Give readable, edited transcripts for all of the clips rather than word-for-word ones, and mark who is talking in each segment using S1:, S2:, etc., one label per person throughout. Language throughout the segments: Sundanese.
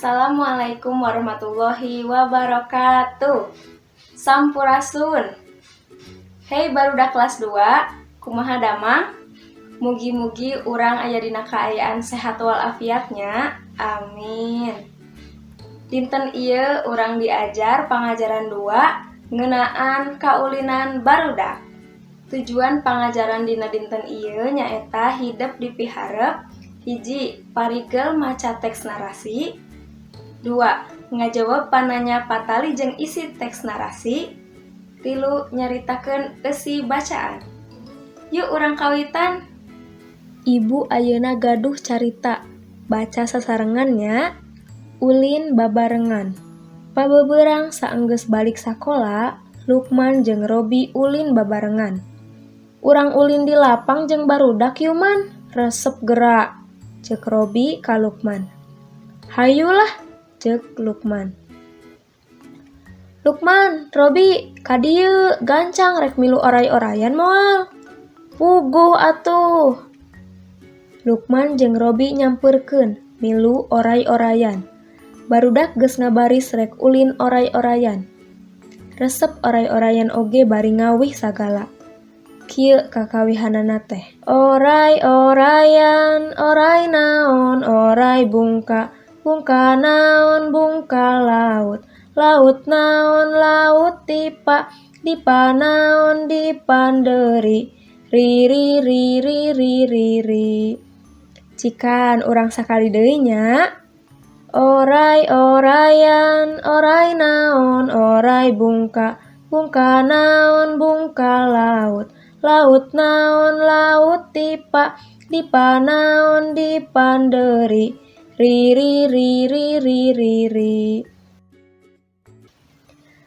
S1: Assalamualaikum warahmatullahi wabarakatuh. Sampurasun. Hey barudak kelas 2, kumaha damang? Mugi-mugi urang aya dina kaayaan sehat walafiat nya. Amin. Dinten ieu urang diajar pangajaran 2 ngeunaan kaulinan barudak. Tujuan pangajaran dina dinten ieu nyaeta hidep dipiharep. 1. Parigel maca teks narasi. 2. Ngajawab pananya patali jeung isi teks narasi. 3. Nyaritakeun eusi bacaan. Yuk urang kawitan. Ibu ayeuna gaduh carita. Baca sasarengan nya. Ulin babarengan. Pabeberang saenggeus balik sakola, Lukman jeung Robi ulin babarengan. Urang ulin di lapang jeung barudak yu Man, resep geura. Ceuk Robi ka Lukman. Hayu lah, ceuk Lukman. Lukman, Robi, ka dieu gancang rek milu oray-orayan moal? Puguh atuh. Lukman jeung Robi nyamperkeun milu oray-orayan. Barudak geus ngabaris rek ulin oray-orayan. Resep oray-orayan oge bari ngawih sagala. Kieu kakawihanana teh. Oray-orayan, oray naon, oray bungka, bungka naon, bungka laut, laut naon, laut dipa, dipa naon, dipanderi, ri ri ri ri ri ri ri. Cikan urang sakali deui nya. Oray-orayan, oray naon, oray bungka, bungka naon, bungka laut, laut naon, laut dipa, dipa naon, dipanderi, ri ri ri ri ri ri ri.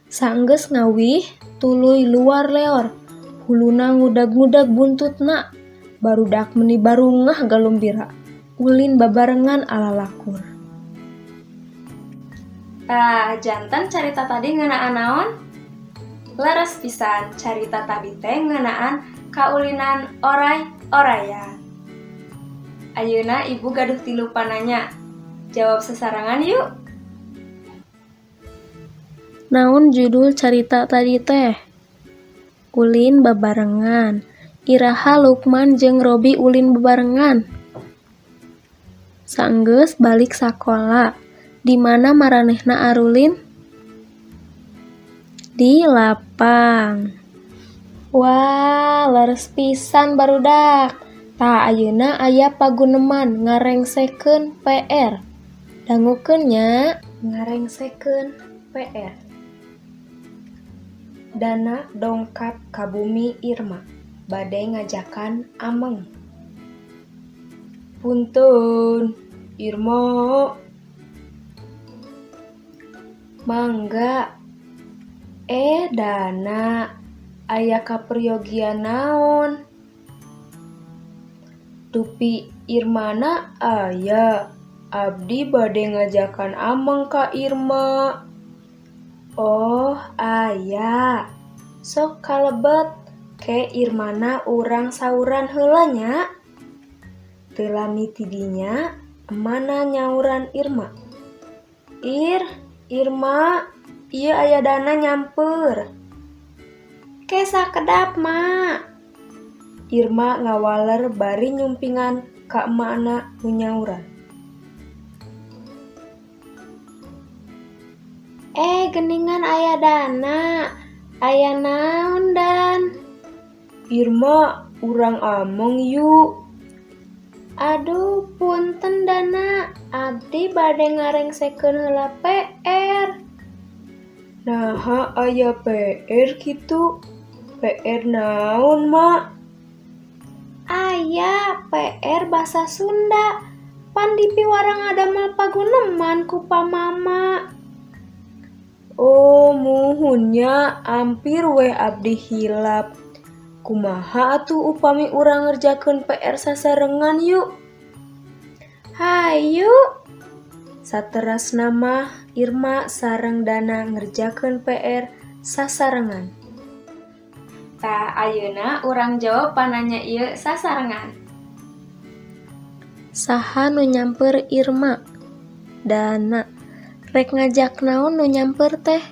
S1: Saenggeus ngawih, tuluy luar leor, huluna ngudag-ngudag buntutna, barudak meuni barungah galumbira, ulin babarengan alalakur. Tah, janten carita tadi ngeunaan naon? Leres pisan, carita tadi teh ngeunaan kaulinan oray-orayan. Ayeuna ibu gaduh 3 pananya. Jawab sasarengan yuk. Naon judul carita tadi teh? Ulin babarengan. Iraha Lukman jeung Robi ulin babarengan? Saenggeus balik sakola. Di mana maranehna arulin? Di lapang. Wah, leres pisan barudak. Tah ayeuna aya paguneman ngarengsekeun PR. Dangukeun nya, ngarengsekeun PR. Dana dongkap ka bumi Irma, bade ngajakan ameng. Punten, Irma. Mangga. Dana, aya kaperyogian naon? Dupi Irmana aya, abdi bade ngajakan ameng ka Irma. Oh, aya. Sok kalebet, ke Irmana urang sauran heula nya. Teu lami ti dinya, emana nyauran Irma. Ir, Irma, ieu aya Dana nyamper. Ke sakedap, Ma. Irma ngawaler bari nyumpingan ka emakna nu nyauran. Geningan aya Dana. Aya naon, Dan? Irma, urang ameng yuk. Aduh, punten Dana, abdi bade ngarengsekeun heula PR. Naha aya PR kitu? PR naon, Ma? Aya PR basa Sunda. Pan dipiwarang ngadamel paguneman ku pamama. Oh, muhun nya, ampir weh abdi hilap. Kumaha atuh upami urang ngerjakeun PR sasarengan yuk? Hayu. Saterasna mah Irma sareng Dana ngerjakeun PR sasarengan. Tah ayeuna urang jawab pananya ieu sasarengan. Saha nu nyamper Irma? Dana. Rek ngajak naon nu nyamper teh?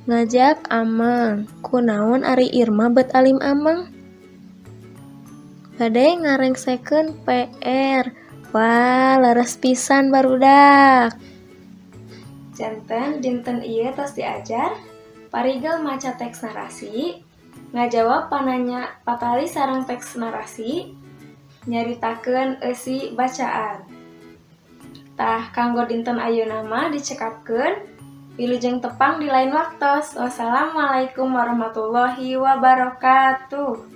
S1: Ngajak ameng. Kunaon ari Irma bet alim ameng? Bade ngarengsekeun PR. Wah, leres pisan, barudak. Janten dinten ieu tos diajar parigel maca teks narasi, ngajawab pananya patali sareng teks narasi, nyaritakeun eusi bacaan. Tah, kanggo dinten ayeuna mah dicekapkeun. Wilujeng tepang di lain waktos. Wassalamualaikum warahmatullahi wabarakatuh.